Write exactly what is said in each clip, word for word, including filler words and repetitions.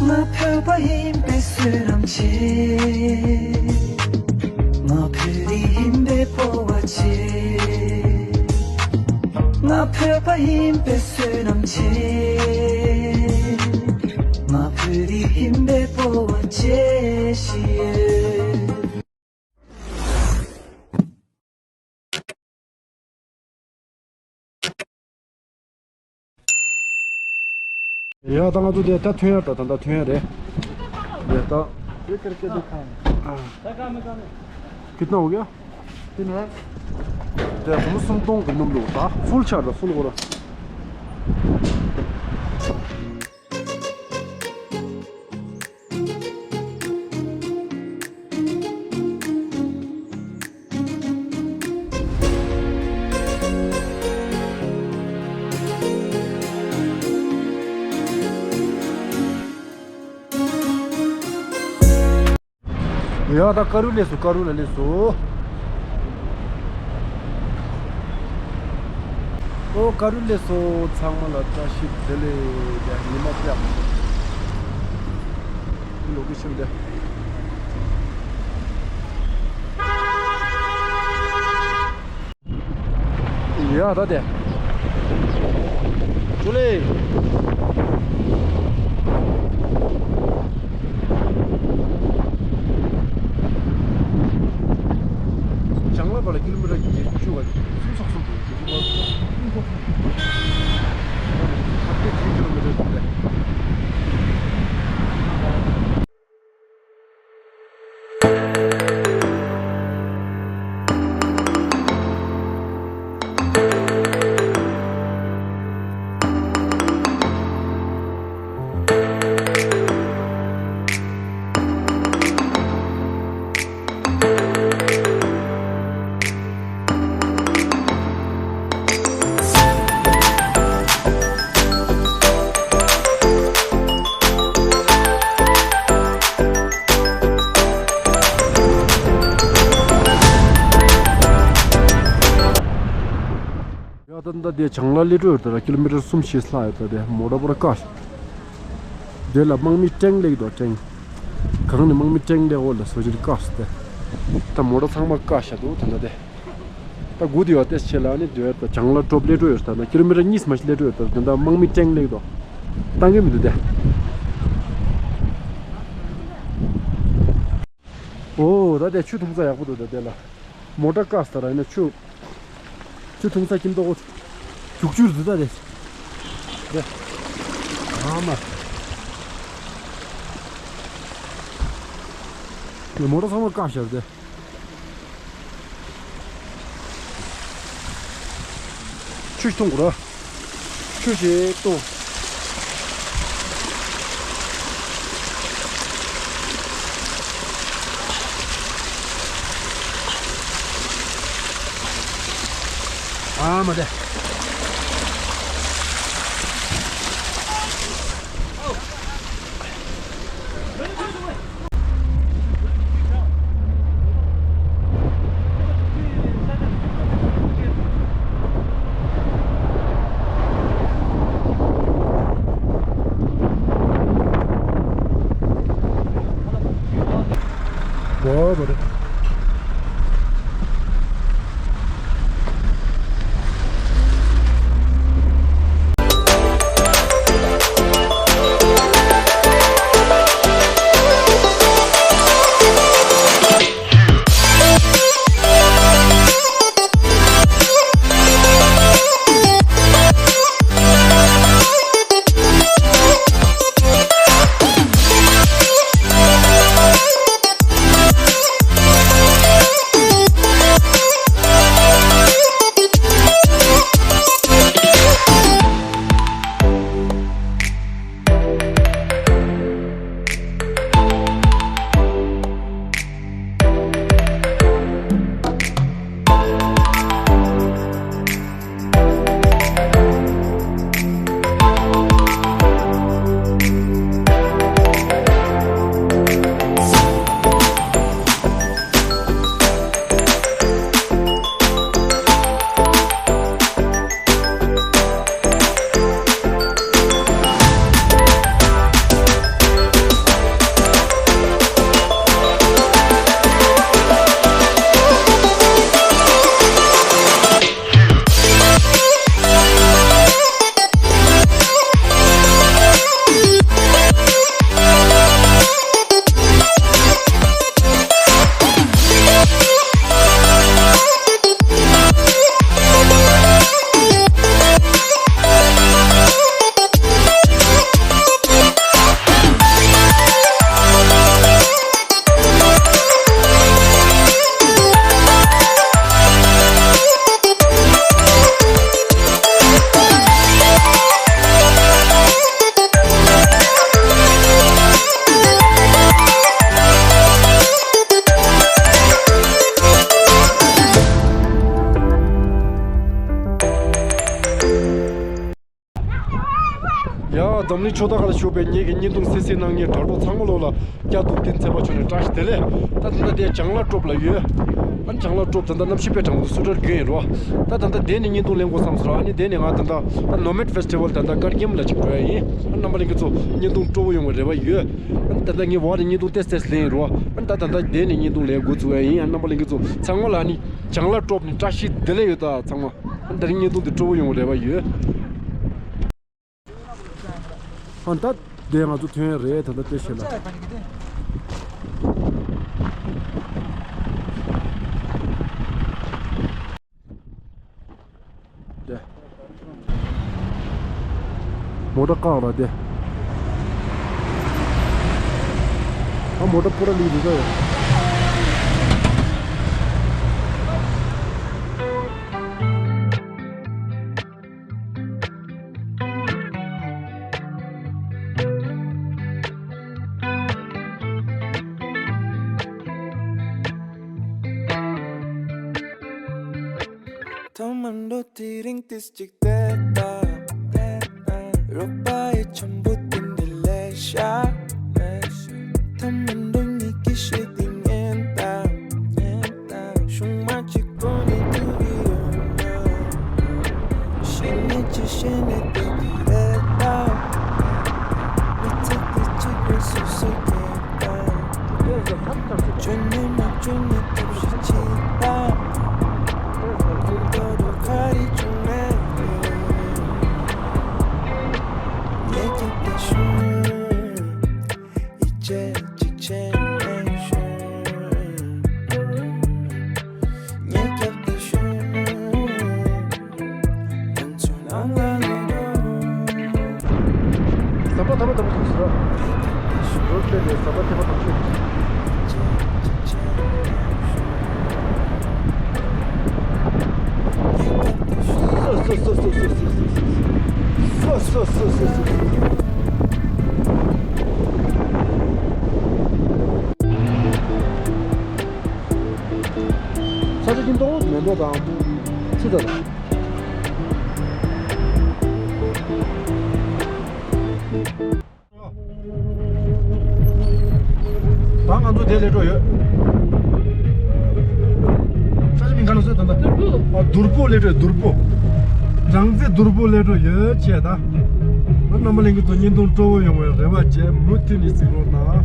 ང་བོད་པ་ཡིན་པའི་བསོད་ནམས་ཆེ། ང་བོད་རིགས་ཡིན་པའི་སྤོབས་པ་ཆེ། ང་བོད་པ་ཡིན་པའི་བསོད་ནམས་ཆེ། ང་བོད་རིགས་ཡིན་པའི་སྤོབས་པ་ཆེ་ཞེས། ཡ་ད་ང་ཚོ་དེ་ད་ཐོན་ཡ་ད་ད་ད་ཐོན་ཡ་རེད། ཡ་ད། ये करके दिखाएं। कितना हो गया? तीन हजार। དེ་སུམ་སྟོང་གི་སྣུམ་འདུག་ད་སུལ་ཆར་ད་སུལ་གོ་ར། ཡ་ད་ཀ་རུ་ལས་སུ་ཀ་རུ་ལ་ལས་སུ། ཨོ་ཀ་རུ་ལས་སུ་ཚང་མ་ལ་བཀྲ་ཤིས་བདེ་ལེགས། ཉི་མ་པ་ལོ་ཀེ་ཤན་དེ། ཡ་ད་དེ། ཇུ་ལེ། ལྕང་ལ་བར་ལ་ཀི་ལོ་མི་ཊར་བརྒྱད་ཅུ་བ་སུམ་ཅུ་སོ་གསུམ་འདུག་ཁ་གཏད་བརྒྱད་ཀི་ལོ་མི་ཊར་འདུག་རེད། ཡ་ད་ད་དེ་ལྕང་ལ་སླེབས་འགྲོ་ཡོད་ད་ར། ཀི་ལོ་མི་ཊར་སུམ་བཞི་ལྷག་ཡོད་ད། དེ་མོ་ཊ་པོ་ར་བཀག་ཤག་དེ་ལ་དམག་མི་ཊེང་སླེབས་འདུག་ཊེང་། གང་ནས་དམག་མི་ཊེང་སླེབས་འོག་ལ་བཟོ་ཅིག་བཀག་ཤག་དེ། ད་མོ་ཊ་ཚང་མ་བཀག་ཤག་འདུག་ད་ད་དེ། ད་སྒུག་དེ་ཡོད་ཏེ་ཆེ་ལ་ནི་དེ་ད་ལྕང་ལ་ཌོབ་སླེབས་འགྲོ་ཡོད་ད། ད་ཀི་ལོ་མི་ཊར་གཉིས་མ་ཞིག་སླེབས་འགྲོ་ཡོད་ད། དེ་ད་དམག་མི་ཊེང་སླེབས་འདུག་བཏང་གི་མི་འདུག་དེ། ཨོ་ད་དེ་ཆུ་འཐུང་ས་ཡག་པོ་འདུག་ད་དེ་ལ། མོ་ཊ་བཀག་ས་ར་ཡིན་ན་ཆུ། ཆུ་འཐུང་ས་ཁྱིམ་ཐོག་རྒྱུག་ཆུ་རུ་ད་རེད། རེད། ཨ་མ། མོ་ཊ་ཚང་མ་བཀག་ཤག་རེད། ཆུ་འཐུང་དགོས་ར། ཆུ་ཞིག་འཐུང་། ཨ་མ་དེ། འཛམ་གླིང་ཕྱོགས་མཐའ་ཁག་ལ་བཞུགས་པའི་ངེད་ཀྱི་བརྙན་ཐུང་གསན་གཟིགས་གནང་མཁན་དྲ་གྲོགས་ཚང་མ་ལོ་ལ་སྐྱབས་ཐུགས་རྟེན་ཚེ་དཔག་མཆོག་ནས་བཀྲ་ཤིས་བདེ་ལེགས། ད་ད་ལྟ་དེ་ལྗང་ལ་ཀྲོབ་ལ་ཡོད། ཨ་ནི་ལྗང་ལ་ཀྲོབ་ད་ལྟ་གནམ་གཤིས་དཔེ་གྲང་མོ་འདུག་སུ་ཊར་གྱོན་ཡིན་རོ། ད་ད་ལྟ་དེ་ནས་བརྙན་ཐུང་ལེན་དགོས་བསམ་སོང་ར། ཨ་ནི་དེ་ནས་ང་ད་ལྟ་ད་ནོ་མེད་ཕེ་སི་ཊི་བལ་ད་ལྟ་ཀར་གྱིམ་ལ་ཅིག་འགྲོ་ཡ་ཡིན། ཨ་རྣམ་པ་ལྷན་རྒྱས་ཚོ་བརྙན་ཐུང་སྤྲོ་བོ་ཡོང་བའི་རེ་བ་ཡོད། ཨ་ནི་ད་ལྟ་ངའི་འོག་ནས་བརྙན་ཐུང་ཏོག་ཙམ་ལེན་ཡིན་རོ། ཨ་ནི་ད་ད་ལྟ་དེ་ནས་བརྙན་ཐུང་ལེན་འགོ་བཙུགས་ཡ་ཡིན། ཨ་རྣམ་པ་ལྷན་རྒྱས་ཚོ་ཚང་མ་ལ་ཨ་ནི་ལྗང་ལ་ཀྲོབ་ནས་བཀྲ་ཤིས་བདེ་ལེགས་ཡོད། ད་ཚང་མ་ཨ་ནི་ད་རིང་བརྙན་ཐུང་འདི་སྤྲོ་བོ་ཡོང་བའི་རེ་བ་ཡོད། ཨ་ད་དེ་ང་ཚོ་ཐོན་རེད། ད་ལྟ་དེ་བྱས་ལ། དེ། མོ་ཊ་བཀག་ལ་དེ། ཨ་མོ་ཊ་པུ་ར་ལི་འདི་ག་ཡོད། ཐ་མ་འགྲོ་དེ་རིང་ཏིས་ཅིག་བལྟས་དང་། རོགས་པ་ཡི་འཆམ་པོ་དེ་འདྲ་ལས་ཤ། ཐ་མ་འགྲོ་ཉིད་ཀྱི་ཤེས་དེ་ངན་དང་། ཤུང་མ་གཅིག་པོ་ནི་དུ་རི་ཡོང་ན། ཤེས་ནས་ཅི་ཤེས་ནས་དེ་གི་རེད་ད། མི་ཚེ་འདི་གཅིག་པུ་སོ་སོ་གི་ད། བཅོས་ནས་མ་བཅོས་ནས་ཐབས་ཤེས་བྱེད་ད། ད་དུང་ག་རེ་བྱུང་མེད། ངས་ཀྱང་དེ་ཤུང་། ཡིད་ཆེས་ཅིག་བྱས་ནས་ཤོད། ངས་ཀྱང་དེ་ཤོད། ང་ཚོ་ནང་ལ་ལོག་འགྲོ། ཟམ་པ་ཐ་མ་ཐ་མ་ཐུག་ཟེར་རོ། རོ་ཁྱེར་ནས་ཟམ་པ་ཐ་མ་ཐུག་ཤོད། སོ་སོ་སོ་སོ། ས་ཆ་ཀྱི་མདོག་མེ་མདོག་དང་ཆུ་དང་། ད་ང་ཚོ་དེ་ལས་འགྲོ་ཡོད། ས་ཆ་མིང་ག་ལ་སོ་ད་ལྟ། ཨ་དུར་པོ་ལས་འགྲོ་ཡོད། དུར་པོ། སྦྲང་རྩི་དུར་པོ་ལས་འགྲོ་ཡོད་ཅེས་ད། རྣམ་པ་ལྷན་རྒྱས་ཚོ་བརྙན་ཐུང་སྤྲོ་བོ་ཡོང་བའི་རེ་བ་བྱས། མུ་མཐུད་ནས་གཟིགས་རོགས་གནང་།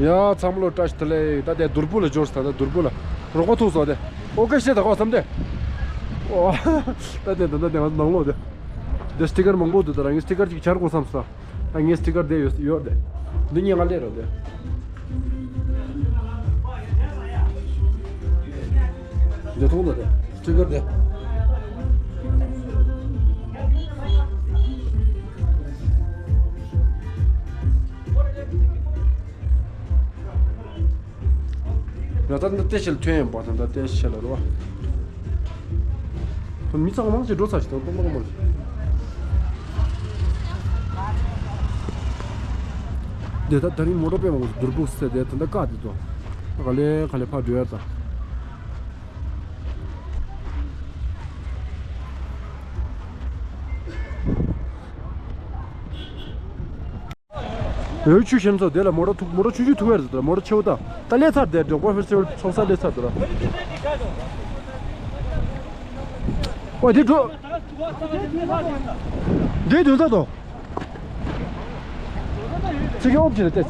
ཡ་ཚང་མ་ལོ་བཀྲ་ཤིས་བདེ་ལེགས། ད་དེ་དུར་པོ་ལ་འབྱོར་སོང་། ད་དུར་པོ་ལ་རོགས་པ་ཐུག་སོང་། དེ་ཨོ་ཀེ་ཤེས་ད་གོ་བསམ་དེ། ཨོ། ད་དེ་ད་ད་དེ་ནང་ལོགས་དེ། དེ་སི་ཊི་ཀར་མང་པོ་འདུག་ད་རང་གི་སི་ཊི་ཀར་ཅིག་འབྱོར་དགོས་བསམ་སོང་། ད་ངའི་སི་ཊི་ཀར་དེ་ཡོད་ཡོད་དེ། འདི་ཉིད་ང་ལས་རོགས་དེ། འདི་མཐོང་ད་དེ། སྤྲིན་དཀར་དེ། ང་ད་ལྟ་ལྟེ་ཤལ་ཐོན་ཡིན་པ་དང་ད་ལྟེ་ཤལ་ལ་རོ། མི་ཚང་མང་ཆེ་འགྲོ་ཚར་ཞིག་དང་སྟོང་པ་མ་རེད། དེ་ད་ད་རིང་མོ་ཊ་པས་མང་པོ་སྡུར་བུག་སེ་དེ་ད་ལྟ་བཀག་དེ་དོ། ག་ལེ་ག་ལེ་ཕར་འགྲོ་ཡ་ད། འོ་ཆུ་ཤེམ་ཚོ་དེ་ལ་མོ་ཊ་ཐུག་མོ་ཊ་ཆུང་ཆུང་ཐུག་ཡར་འདུག་མོ་ཊ་ཆེ་བོ་ད་ད་སླེབས་ཚར་དེ་འབྲོག་པ་ཧྥེ་སི་ཊི་བལ་ཚོགས་ས་སླེབས་ཚར་འདུག་ལ། ཨོ་དེ་འགྲོ། དེ་དོན་ས་དོ། ཚིག་གི་ཨོབ་ཅི་རེད་ཏེ།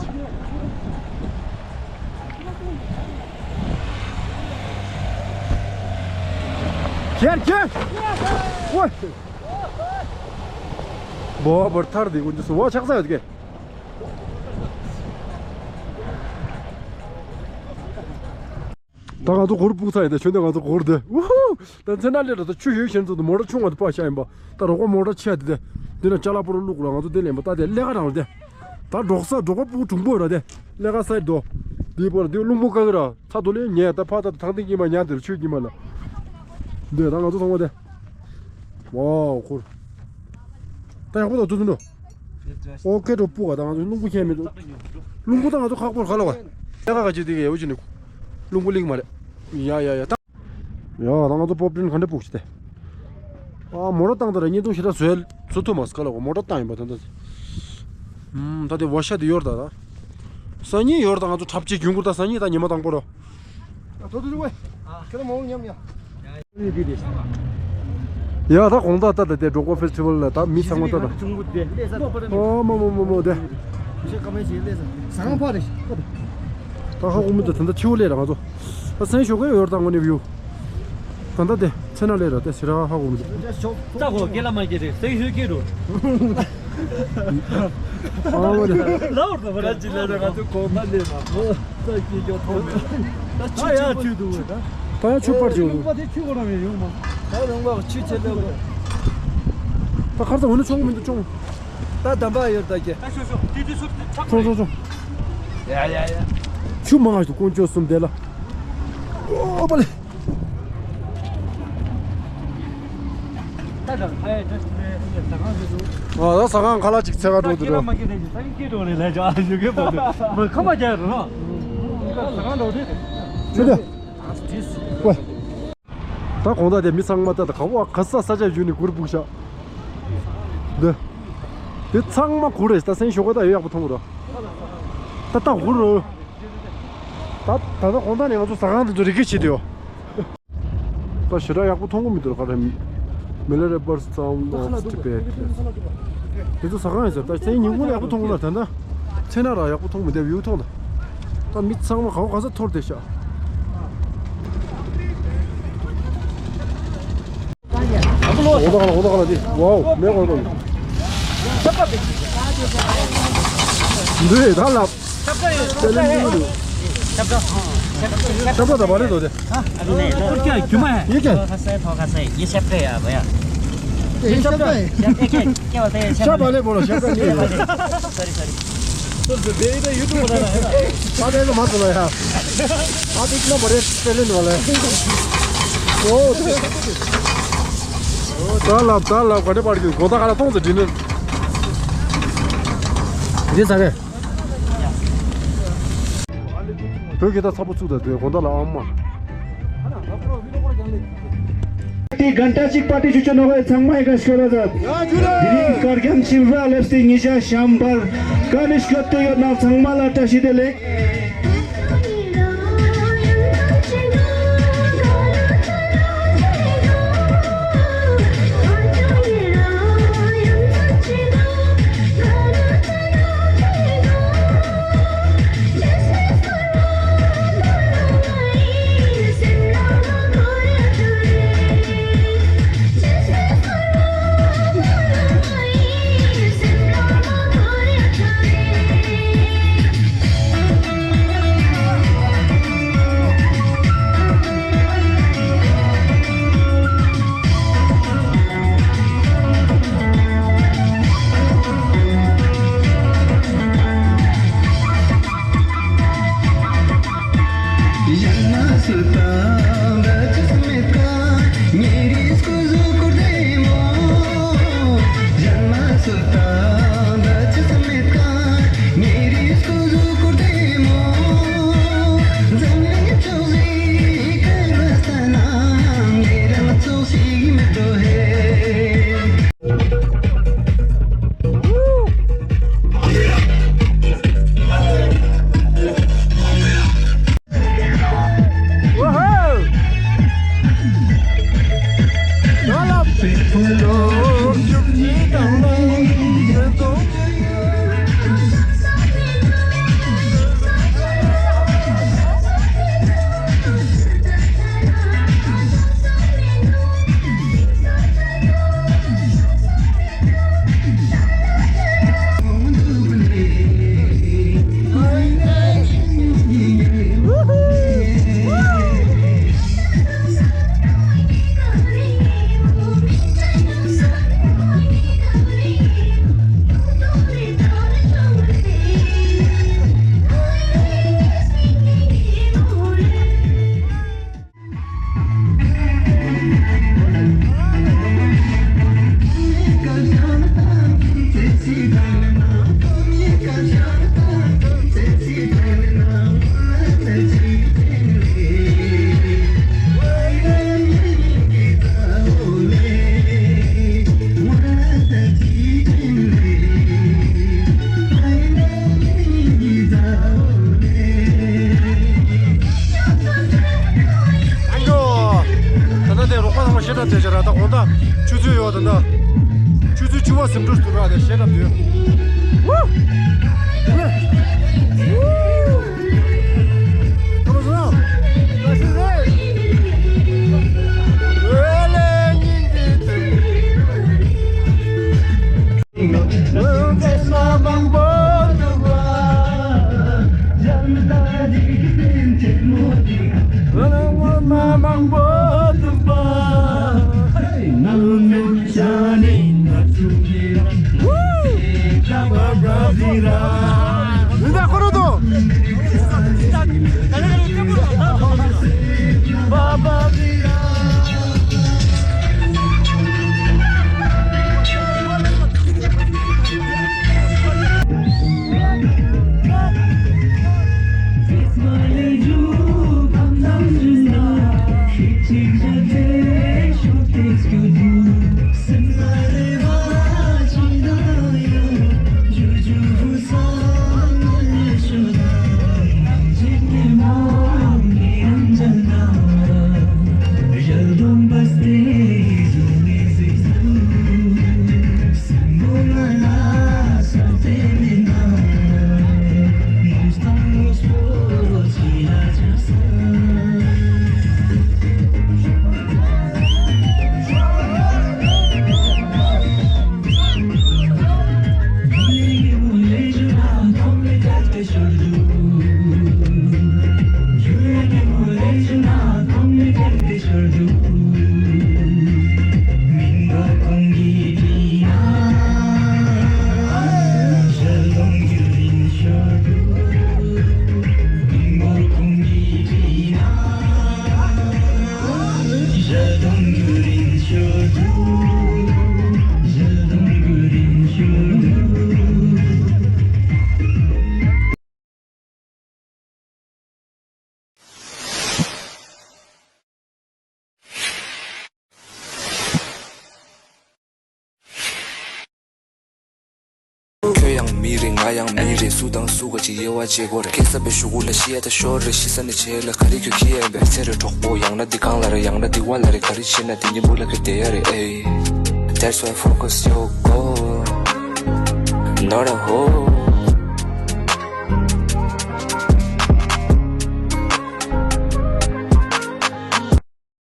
ཁྱེར་ཁྱེར། ཨོ། བོ་བར་ཐར་དེ་ཀུན་ཏུ་སུ་བ་ཆགས་ས་ཡོད་ཀྱི། ད་ང་ཚོ་གུར་སྤུག་ཚར་ཡིན་ད་ཆོས་འདི་ང་ཚོ་གུར་དེ། ད་ཚེ་ན་ལས་ར་ད་ཆུ་ཡོད་ཤེས་ཚོད་དུ་མོ་ཊ་ཆུང་བ་དུ་པ་ཤ་ཡིན་པ། ད་རོགས་པ་མོ་ཊ་ཆེ་དེ་དེ། འདི་ན་ཅ་ལག་པོ་ར་བླུག་ར་ང་ཚོ་དེ་ལེན་པ་ད་དེ་ལས་ཀ་རང་ར་དེ། ད་འབྲོག་ས་འབྲོག་པ་ཕྲུ་གུ་གྲུང་པོ་ར་དེ། ལས་ཀ་སའི་དོ། དེའི་པོ་ར་དེ་རླུང་བུ་ཀ་གི་ར་ཚ་དོ་ལེ་ཉལ་ད་ཕ་ད་ཐང་ཐིང་གི་མ་ཉལ་དེ་ར་ཆུ་གི་མ་ལ། འདི་ད་ང་ཚོ་ཚང་མ་དེ། ཝའོ་ཁོར། ད་ཡག་པོ་ད་དུ་ཚུན་འགྲོ། ཨོ་ཁེ་འགྲོ་སྤུ་ག་ད་ང་ཚོ་རླུང་བུ་ཁྱེར་མི་འདུག་རླུང་བུ་ད་ང་ཚོ་ཁག་པོར་ཁ་ལ་བ། ལས་ཀ་ག་ཅི་དེ་ག་ཡོ་ཅི་ནི། རླུང་བུ་ལིང་མ་རེད། ཡ་ཡ་ཡ་ད། ཡ་ད་ང་ཚོ་པོ་པྲིན་ག་འདྲ་སྤུག་ཅི་དེ། ཨ་མོ་ཊ་བཏང་ད་ར་བརྙན་ཐུང་ཞེ་དྲག་བཟོས་བཟོ་ཐུབ་མ་སོང་ག་ལ་བ་མོ་ཊ་བཏང་ཡིན་པ་ད་ད། ད་དེ་ཝ་ཤ་དེ་ཡོར་ད་ད། སང་ཉིན་ཡོར་ད་ང་ཚོ་འཁྲབ་ཆས་རྒྱུན་འཁུར་ད་སང་ཉིན་ད་ཉི་མ་དང་པོ་རོ། ཡ་ད་དགོང་དག་ད་ད་དེ་འབྲོག་པ་ཕེ་སི་ཊི་ཝལ་ལ་ད་མི་ཚང་མ་ད་ད། ཨོ་མོ་མོ་མོ་མོ་དེ། ད་ཧ་གོ་མི་འདུག་ད་ད་ཆེ་བོ་ལས་ར་ང་ཚོ། ད་སེང་ཞོགས་ཀས་ཡོར་ད་ངོ་ནས་བིའུ། ད་ད་དེ་ཚེ་ན་ལས་ར་དེ་སི་ར་ཧ་གོ་མི་འདུག་ད་གོ་སྐེ་ལ་མ་སྐེ་རེད་སེང་ཞོགས་སྐེ་རོ། ཨ་མ་རེད། ལའོར་དང་བ་ར་ཅི་ལ་ར་ང་ཚོ་གོང་མ་ལས་ན་ཨོ་ད་སྐྱེ་རྒྱོ་ཐོག་མེད་ད་ཆུ་ད་ཡ་ཆུ་འདུག་ད་ད་ཡ་ཆུ་པར་ཅིག་ཡོང་། ད་རང་བ་ཆུ་ཆེ་ལེ་ད་ཁར་ད་འོ་ན་ཆུང་མི་འདུག་ཆུང་། ད་དམ་པ་ཡོད་ད་ཀྱེ། ཆུང་ཆུང་ཆུང་། ཡ་ཡ་ཡ། ཆུ་མང་ཞིག་དཀོན་མཆོག་གསུམ་དེ་ལ། ཨོ་པ་ལེ། ཨ་ད་ཟ་ཁང་ཁ་ལག་ཅིག་འཚོལ་ག་འགྲོ་འདུག་རོ། ཆུ་དེ། ཝེ། ད་གོང་ད་དེ་མི་ཚང་མ་ད་ད་ག་བ་ག་ས་ས་ཆ་ཡུལ་ནི་གུར་བུག་ཤག་འདི། དེ་ཚང་མ་གུར་རེད་ད་སེང་ཞོགས་ཀ་ད་ཡོད་ཡག་པོ་མཐོང་རོ། ད་ད་གུར་རོ། ད་ད་ད་གོང་ད་ནས་ང་ཚོ་ཟ་ཁང་དེ་ཚོ་རི་སྐྱེས་བྱེད་དུ་ཡོད། ད་ཞེ་དྲག་ཡག་པོ་མཐོང་གི་མི་འདུག་ག་རེ། Malay Bird Sound of Tibet། དེ་ཚོ་ཟ་ཁང་ཡིན་ཟེར་ད་སེང་ཉིན་གུང་ལ་ཡག་པོ་མཐོང་གི་ལ་ད་ད། ཚེ་ན་ར་ཡག་པོ་མཐོང་མི་འདུག་བིའུ་མཐོང་ད། ད་མི་ཚང་མ་ག་བ་ག་ས་འཐོར་བསྡད་ཤག་འོ་ད་ག་ལ་འོ་ད་ག་ལ་དེ་ཝའོ་མེ་འོ་ད་ག་ལ། འདི་ད་ལ། ཁྱབ་བསྒྲགས་ཡོད། ཁྱབ་བསྒྲགས་ཡོད། ཁྱབ་བསྒྲགས་ད་བ་རེད་དོ་དེ། ཨ་ནི་ནས་ཁུར་ཀྱང་རྒྱུ་མ་ཡིན་ཀྱང་ཐོ་ཁ་སའི་ཐོ་ཁ་སའི་ཡི་ཁྱབ་བསྒྲགས་ཡ་བ་ཡ། ཡི་ཁྱབ་བསྒྲགས་ཡི་ཁྱབ་བསྒྲགས་ཁྱབ་བསྒྲགས་ལས་པོ་ལ་ཁྱབ་བསྒྲགས་ནི། སོ་སོ་བེ་ཡི་ད་ཡུ་ཊུབ་ལ་ན་ད་ལས་ལ་མ་སོ་ལ་ཡ། ཨ་ཏིག་ན་བ་རེད་སྤེ་ལེན་བ་ལ། ཨོ། ད་ལབ་ད་ལབ་ག་འདྲ་པར་གྱི་གོ་ད་ག་ལ་གཏོང་ཟེར་དྲིས་ནི། འདི་ཟ་གི། བོད་ཀྱི་ད་ཚ་པོ་ཚུགས་ད་དུས་གོ་ད་ལ་ཨ་མ། དེ་གན་ཏ་ཅིག་པར་ཏི་ཆུ་ཆུ་ནོ་ཚང་མ་ཡི་ག་ཤོ་ར་ད། དེ་རིང་དཀར་སྐྱམ་ཆིབས་ར་ལེབས་ཏེ་ཉི་ཤ་ཤམ་པར་ཀ་ནི་ཤོད་དུ་ཡོད་ན་ཚང་མ་ལ་བཀྲ་ཤིས་བདེ་ལེགས། ཨ་ཡོ། ད་ལྟ་དེ་རོགས་པ་ཚང་མ་ཞེ་དྲག་བསྡད་ཤག་ར། ད་དགོང་དག་ཆུ་ཚོད་ཡོད། ད་ལྟ་ཆུ་ཚོད་བཅུ་པ་ཟིན་འགྲོ་འདུག་ར། དེ་ཞེ་དྲག་འདུག། ཨ་མ་ཟོ། ཁྱོད་ཡང་མི་རེད། ང་ཡང་མི་རེད། སུ་དང་སུ་ག་ཅིག་དབྱེ་བ་འབྱེད་དགོས་རེད། སྐྱེ་ས་པའི་གཞུག་གུ་ལ་ཤི་ཡ་ད་ཤོར་རེད། ཤི་ས་ནས་བྱེད་ལ་ག་རེ་ཁྱོད་ཁྱི་ཡན་པས། ཚེ་རེ་གྲོགས་པོ་ཡང་ན་འདི་གང་ལ་རེད། ཡང་ན་འདི་བ་ལ་རེད། ག་རེ་བྱེད་ན་འདི་ཉིན་མོ་ལ་ཁྱོད་བསྡད་ཡ་རེད། ཨེ། That's why focus your goal, not a hole.